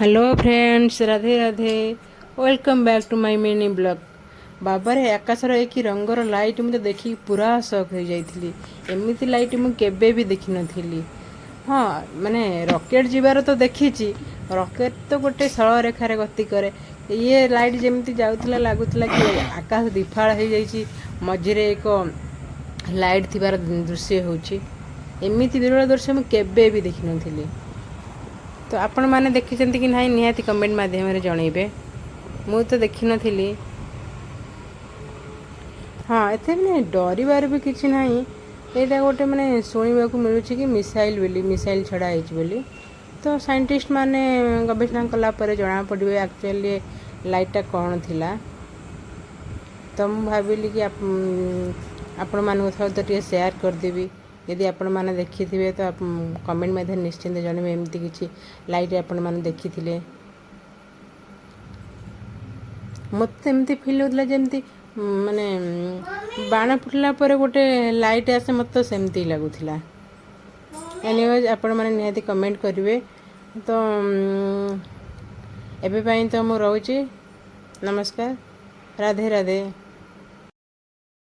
Hello friends, Radhe Radhe. Welcome back to my mini vlog. ବାବାରେ, ଆକାଶର ଏ କି ରଙ୍ଗର ଲାଇଟ୍! ମୁଁ ତ ଦେଖିକି ପୁରା ସକ୍ ହେଇଯାଇଥିଲି। ଏମିତି ଲାଇଟ୍ ମୁଁ କେବେ ବି ଦେଖିନଥିଲି। ହଁ, ମାନେ ରକେଟ୍ ଯିବାର ତ ଦେଖିଛି। ରକେଟ୍ ତ ଗୋଟେ ସରଳ ରେଖାରେ ଗତି କରେ। ଇଏ ଲାଇଟ୍ ଯେମିତି ଯାଉଥିଲା, ଲାଗୁଥିଲା କି ଆକାଶ ଦିଫାଳ ହେଇଯାଇଛି, ମଝିରେ ଏକ ଲାଇଟ୍ ଥିବାର ଦୃଶ୍ୟ ହେଉଛି। ଏମିତି ବିରଳ ଦୃଶ୍ୟ ମୁଁ କେବେ ବି ଦେଖିନଥିଲି। ତ ଆପଣମାନେ ଦେଖିଛନ୍ତି କି ନାହିଁ, ନିହାତି କମେଣ୍ଟ ମାଧ୍ୟମରେ ଜଣେଇବେ। ମୁଁ ତ ଦେଖିନଥିଲି। ହଁ, ଏତେ ମାନେ ଡରିବାର ବି କିଛି ନାହିଁ। ଏଇଟା ଗୋଟେ ମାନେ ଶୁଣିବାକୁ ମିଳୁଛି କି ମିସାଇଲ୍ ବୋଲି, ମିସାଇଲ୍ ଛଡ଼ା ହେଇଛି ବୋଲି। ତ ସାଇଣ୍ଟିଷ୍ଟ ମାନେ ଗବେଷଣା କଲା ପରେ ଜଣାପଡ଼ିବ ଆକ୍ଚୁଆଲି ଲାଇଟ୍ଟା କ'ଣ ଥିଲା। ତ ମୁଁ ଭାବିଲି କି ଆପଣମାନଙ୍କ ସହିତ ଟିକେ ସେୟାର କରିଦେବି। ଯଦି ଆପଣମାନେ ଦେଖିଥିବେ, ତ କମେଣ୍ଟ ମଧ୍ୟ ନିଶ୍ଚିନ୍ତ ଜଣାଇବେ, ଏମିତି କିଛି ଲାଇଟ୍ ଆପଣମାନେ ଦେଖିଥିଲେ। ମୋତେ ଏମିତି ଫିଲ୍ ହେଉଥିଲା ଯେମିତି ମାନେ ବାଣ ଫୁଟିଲା ପରେ ଗୋଟେ ଲାଇଟ୍ ଆସେ, ମୋତେ ତ ସେମିତି ଲାଗୁଥିଲା। ଏନିୱେଜ୍, ଆପଣମାନେ ନିହାତି କମେଣ୍ଟ କରିବେ। ତ ଏବେ ପାଇଁ ତ ମୁଁ ରହୁଛି। ନମସ୍କାର, ରାଧେ ରାଧେ।